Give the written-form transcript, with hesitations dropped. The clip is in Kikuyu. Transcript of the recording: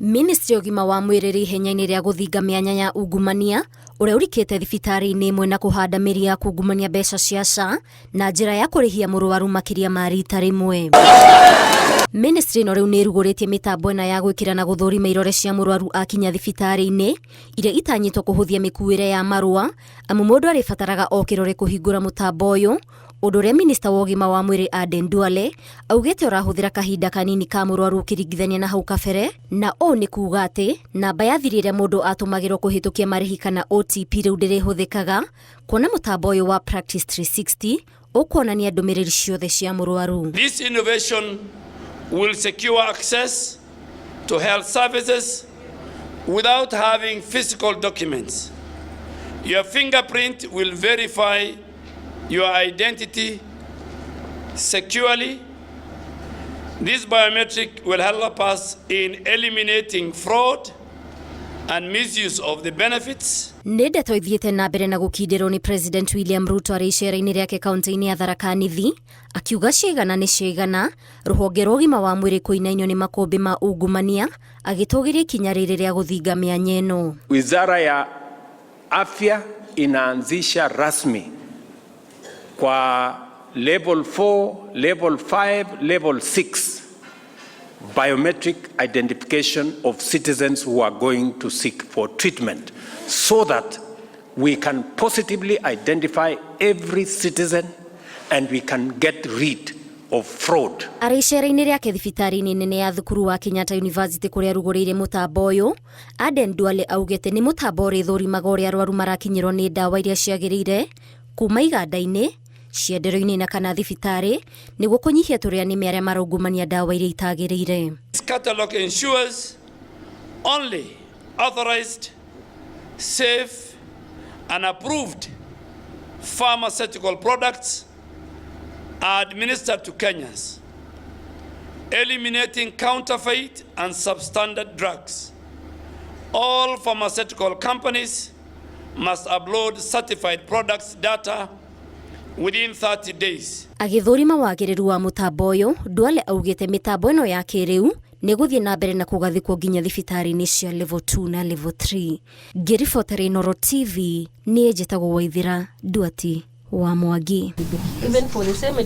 Ministry ya ũgima wa mwĩrĩ rĩ ihenya-inĩ rĩa gũthinga mĩanya ya ungumania ũrĩa ũrikĩte thibitarĩ-inĩ ĩmwe na kũhanda mĩri ya kungumania mbeca cia SHA na njĩra ya kũrĩhia mũrwaru makĩria ma rita rĩmwe. Ministry ĩno rĩu nĩ ĩrugũrĩtie mĩtambo ĩna ya gwĩkĩra na gũthũrima irore cia mũrwaru akinya thibitarĩ-inĩ iria itanyĩtwo kũhũthia mĩkuĩre ya marũa amu mũndũ arĩbataraga o kĩrore kũhingũra mũtambo ũyũ, ũndũ ũrĩa minista wa ũgima wa mwĩrĩ Aden Duale augĩte ũrahũthĩra kahinda kanini ka mũrwaru ũkĩringithania na hau kabere, na ũũ nĩ kuuga atĩ namba ya thiri ĩrĩa mũndũ atũmagĩrwo kũhĩtũkia marĩhi kana OTP rĩu ndĩrĩhũthĩkaga kuona mũtambo ũyũ wa Practice 360 ũkuonania ndũmĩrĩri ciothe cia mũrwaru. This innovation will secure access to health services without having physical documents. Your fingerprint will verify your identity securely. This biometric will help us in eliminating fraud and misuse of the benefits. Nĩ ndeto ithiĩte na mbere na gũkindĩrwo nĩ President William Ruto arĩ icera-inĩ rĩake kaunti-inĩ ya Tharaka Nithi, akiuga ciigana nĩ ciigana rũhonge rwa ũgima wa mwĩrĩ kũinainio nĩ makũmbĩ ma ungumania, agĩtũgĩria ikinya rĩrĩ rĩa gũthinga mĩanya ĩno. Wizara ya Afya inaanzisha rasmi kwa level 4, level 5, level 6 biometric identification of citizens who are going to seek for treatment so that we can positively identify every citizen and we can get rid of fraud. Arĩ icera-inĩ rĩake thibitarĩ-inĩ nene ya thukuru wa Kenyatta University kũrĩa arugũrĩire mũtambo ũyũ, Aden Duale augĩte nĩ mũtambo ũrĩthũrimaga ũrĩa arwaru marakinyĩrwo nĩ ndawa iria ciagĩrĩire kuma iganda-inĩ, ciendero-inĩ na kana thibitarĩ nĩguo kũnyihia tũrĩa nĩme arĩa maraungumania ndawa iria itagĩrĩire. This catalog ensures only authorized, safe, and approved pharmaceutical products are administered to Kenyans, eliminating counterfeit and substandard drugs. All pharmaceutical companies must upload certified products data within 30 days. Agĩthũrima wagĩrĩru wa mũtambo ũyũ, Duale augĩte mĩtambo ĩno ya kĩrĩu nĩ gũthiĩ na mbere na kũgathĩkwo nginya thibitarĩ-inĩ cia level 2 na level 3. Ngĩribota Inooro TV, niĩ njĩtagwo Waithĩra Nduati wa Mwangi. Even for the same.